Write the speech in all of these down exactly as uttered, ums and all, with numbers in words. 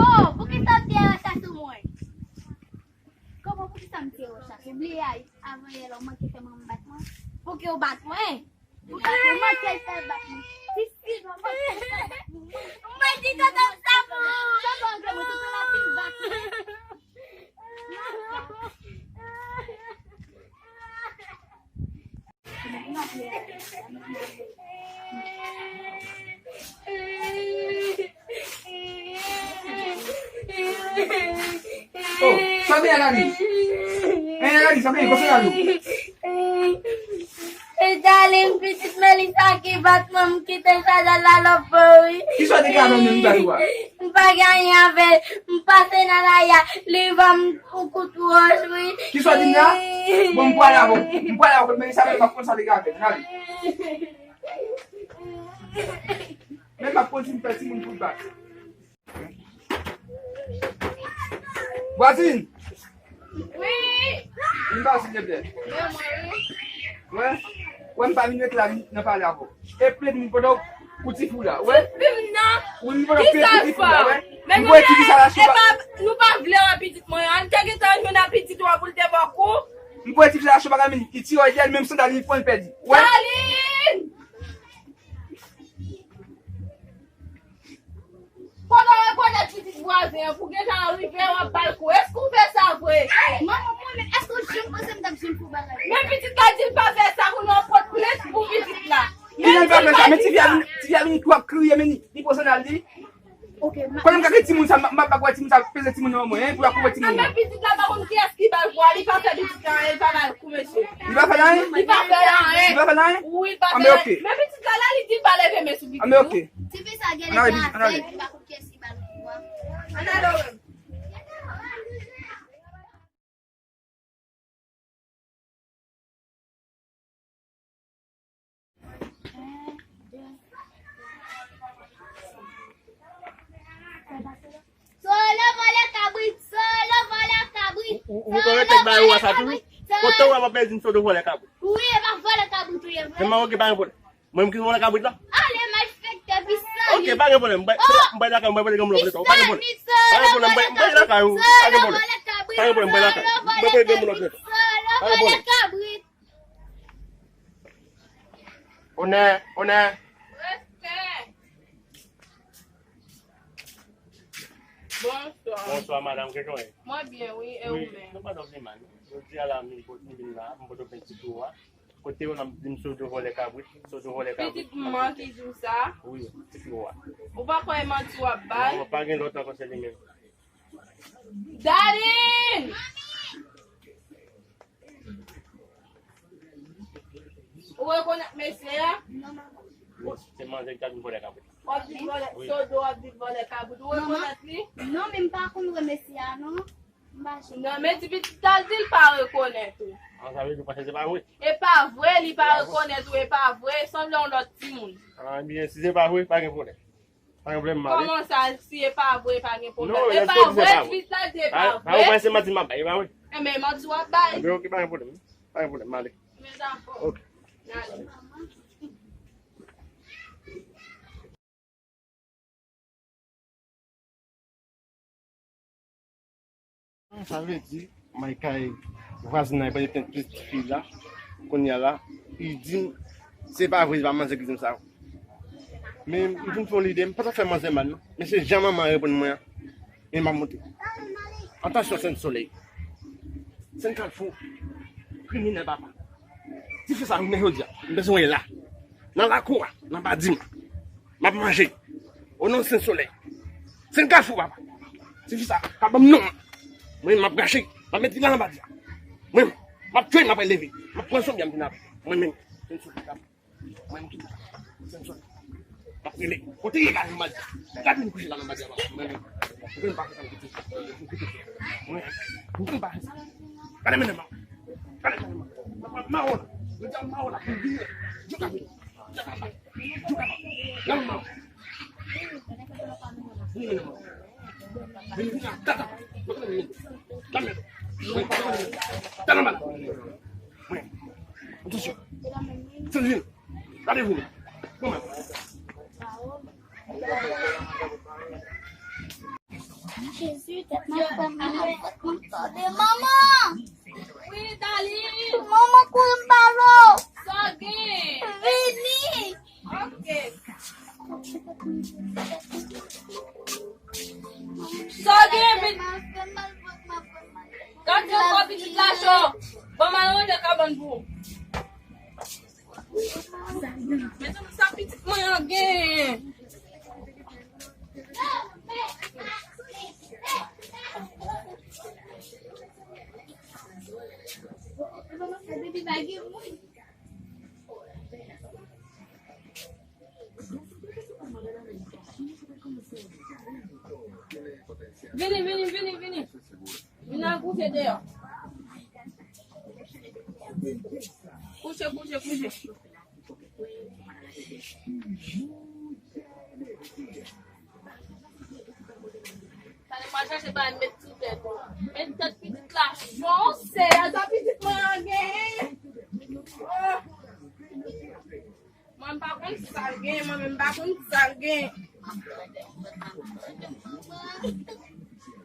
Oh, poukisa w tire wòch la sou mwen? Kòman poukisa m tire wòch la sou mwen? Bliye a, avan yè la, w manke fè manman bat mwen. Pouki w bat mwen? Ou pa manke l fè bat mwen. Si, si, manman, manman di tonton m sa pou ou. Tonton m sa pou ou, tonton m ap vin bat mwen. Oh, sa te Alani? Hein, Alani, sa te Alani? E Darline, pitit Melissa ki bat mwen, m kite sa nan lalòp wi. Ki sa te ka avè l menm, li bat ou a? M pa gen anyen avè l. M pase nan lari a, li ban m yon kout wòch wi. Ki sa w di m la? Bon, m pwale avè w. M pwale avè w, men sa menm m ap konn sa te ka avè l. N ale. Men m ap konn si m fè timoun kout bat. Vwazin! Wi! Vin ba sou tèt. Men mwen wi. Wè? Wè m pa vin ret la nan pale avè w. E plent m poto pou ti fi w la, wè? Ti fi m nan? Wi, m poto plent pou ti fi w la, wè? Men nou pa, nou pa vle wè pitit mwen an. Li te gentan jwenn ak pitit ou an pou l te ba w kou. M voye ti fi sa sou bagay men li tiroyid, menm sandal li pran l pèdi. Wè? Darline! Kote w rekonèt pitit vwazen an pou gentan rive w ap ba l kou? Èske w fè sa vre? Manman mwen menm, èske w janm panse m t ap janm fè w bagay? Men pitit la di l pa fè sa, kounye a w pot plent pou pitit la. Kilè l pa fè sa? Men ti fi a vin, ti fi a vin kou ap kriye, men li, li pran sandal li. Konnen m ka gen timoun sa, m ap ba w timoun sa, peze timoun nan mwen, hein, pou l ap pran timoun nan. Men pitit la pa konn kiyès ki ba l kou a, li pa fè pitit la anyen, li pa ba l kou mesye. Li pa fè l anyen? Li pa fè l anyen. Li pa fè l anyen? Wi, li pa fè l anyen. Anben oke. Men pitit la la, li di l pa leve men sou pitit ou. Anben oke. Tifi sa genlè te avèg, li pa konn kiyès ki ba l kou a. Ann ale w menm. Solo vòlè kabrit, solo vòlè kabrit. Ou, ou, ou konnen tèt ba yo a sa tou wi. Kote w ap ap di m solo vòlè kabrit? Wi, e pa vòlè kabrit ou ye vre. Men mwen oke, pa gen pwoblèm. Mwen menm ki vòlè kabrit la? Ale malfektè, pis sa. Oke, pa gen pwoblèm. M bay, m bay lakay, m bay vòlè granmoun lòt. Pa gen pwoblèm. Pa gen pwoblèm, m bay, m bay lakay ou. Pa gen pwoblèm. Pa gen pwoblèm, m bay lakay. M bay vòlè granmoun lòt. Pa gen pwoblèm. Onè, onè. Respè. Bonswa. Bonswa, madanm, kijan w ye? Mwen byen, wi, e ou menm? Nou pa twò vle mal. Jodi a la, m vin la, m poto plent ti fi w a. Kote yo nan di m solo vòlè kabrit, solo vòlè kabrit. Pitit manman ki di w sa? Wi, ti fi w a. Ou pa kwè e manti w ap bay? Non, pa gen lòt ankò, se li menm. Darline! Ou rekonèt mesye a? Wi, se manzè ki ta di m vòlè kabrit. W ap di vòlè, sodo w ap di vòlè kabrit. Ou rekonèt li? Non, men m pa konn wè mesye a, non. M pa janm. Non, men ti pitit la di l pa rekonèt ou. An, sa vle di w panse se pa vre? E pa vre, li pa rekonèt ou, e pa vre, sanble yon lòt timoun. An, ebyen, si se pa vre, pa gen pwoblèm. Pa gen pwoblèm, m ale. Kòman sa, si e pa vre, pa gen pwoblèm? Non, e pa vre, pitit la di e pa vre. Pa, pa, se manti m ap bay, e pa vre. Enben, manti w ap bay. Enben, oke, pa gen pwoblèm. Pa gen pwoblèm, m ale. Men dakò. Oke. M ale. Sa vle di, m al kay vwazin nan, li pote plent pou ti fi la. Kounye a la, li di m, se pa vre, se pa manzè ki di m sa. Men, m vin fè yon lide, m pa t ap fè manzè mal, non. Men se jan manman an reponn mwen an. Men m ap monte. Atansyon, Sen Solèy. Sen Kalfou. Kriminèl, papa. Ti fi sa, jounen jodi a, m bezwen w la. Nan lakou a, nan badi m. M ap manje. O non Sen Solèy. Sen Kalfou, papa. Ti fi sa, pa ban m non. Mwen, m ap rache. M ap mete li la nan badi a. Mwen, m ap tchwe, m ap leve. M ap pran son byen, m vin avè. Mwen menm, Sen Solèy, papa. Mwen menm, Sen Solèy. M ap rele. Kote ye la nan badi a? Gade m kouche la nan badi a, papa. Mwen menm. Mwen menm pa fè sa, m kite. M kite. Mwen menm. Mwen menm pa fè sa. Gade mennen m. Gade mennen m. M ap mawon la. Mwen di a mawon la, pou vini. Jou ka vini. Jou ka vini. Jou ka vini. Gade mawon. Vini mennen m. Vini, vini, tata. Tata. Tata mal. Mwen. Atansyon. Sen vini. Gade vini. Bon, mwen. Mwen Manman! Wi, Dali! Manman, kouri m ba w! Sa w gen? Vini! Ok. Sa w gen, vin? Gade yon pitit la cho. Ban m al ranje kabann pou ou. Men sa pitit mwen an gen. Vini, vini, vini, vini. Vin al kouche deyò. Kouche, kouche, kouche. Talè m al chache bagay met sou tèt ou. Men tèt pitit la cho, se a sa pitit mwen an genyen. Oh. Mwen m pa konn sa l gen, mwen menm m pa konn sa l gen.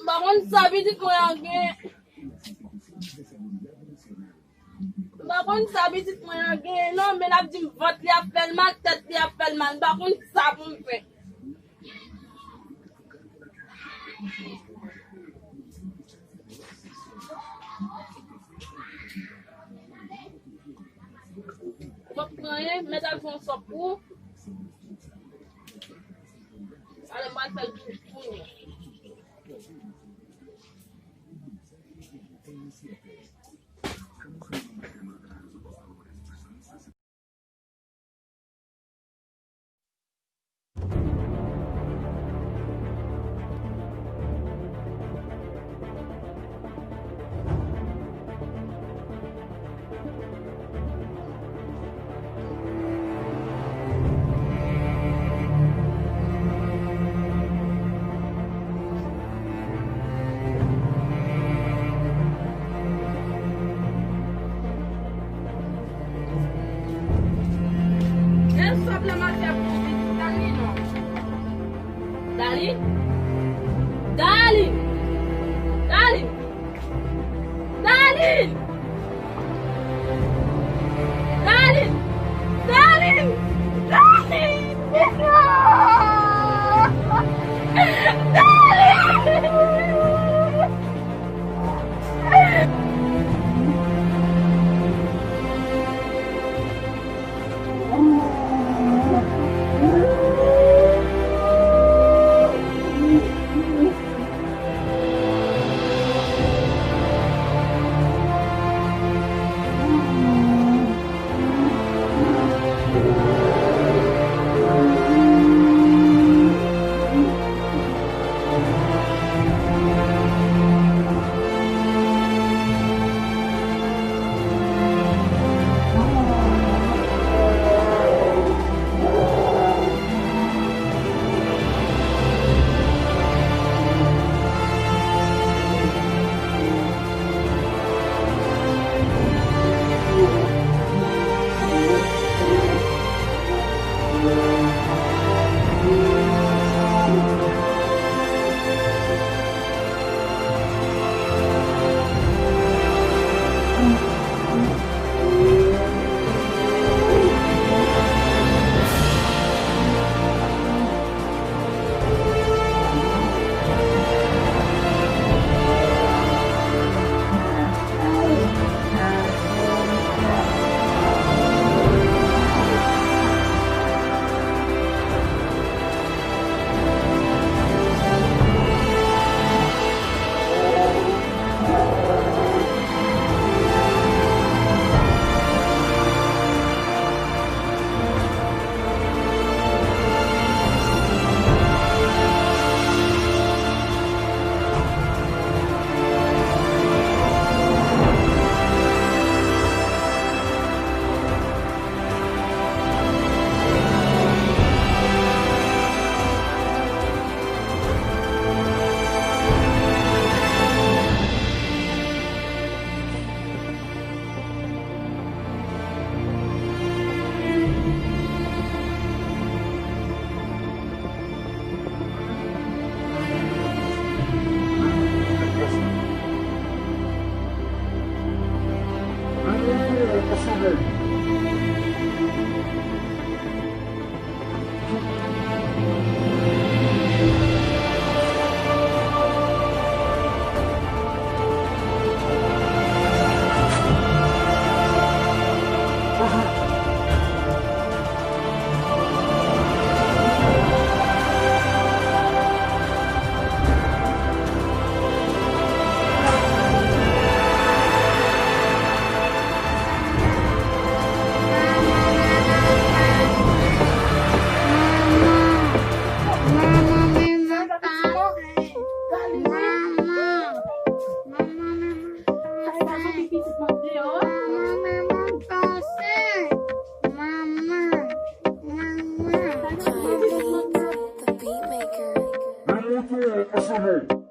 M pa konn sa pitit mwen an gen. M pa konn sa pitit mwen an gen, non, men l ap di m vant li ap fè l mal, tèt li ap fè l mal, m pa konn sa pou m fè. Ou p ap pran anyen, mèt al fè yon sòp pou ou. Talè m al fè l pou ou. Èl sòt la m al fè pou pitit Dali non. Dali? Dali! Dali! Dali! Dali! Dali! Dali! non.